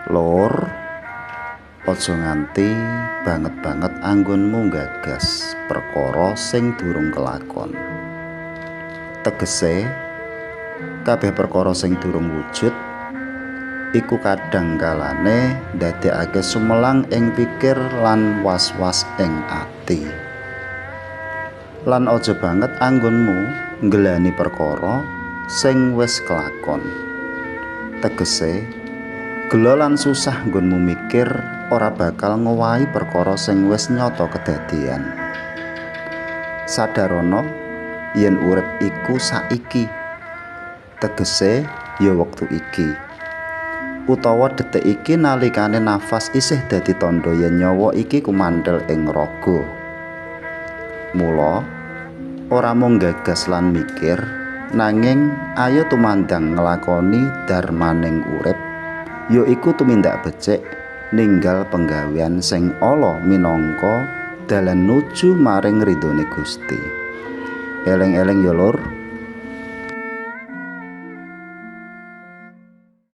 Lur, aja nganti banget-banget anggonmu nggagas perkara sing durung kelakon. Tegese kabeh perkara sing durung wujud iku kadang kalane ndadekake sumelang ing pikir lan was-was ing ati. Lan aja banget anggonmu nggelani perkara sing wis kelakon. Tegese gela lan susah nggonmu mikir ora bakal ngowahi perkara sing wis nyata kedadian. Sadarana yen urip iku saiki. Tegese ya wektu iki. Utawa detik iki nalikane nafas isih dadi tandha yen nyawa iki kumandhel ing raga. Mula ora mung gagas lan mikir, nanging ayo tumandang nglakoni dharmaning urip, yaiku tumindak becik ninggal penggawean sing ala minangka dalan nuju maring ridhone Gusti. Eleng-eleng ya Lur.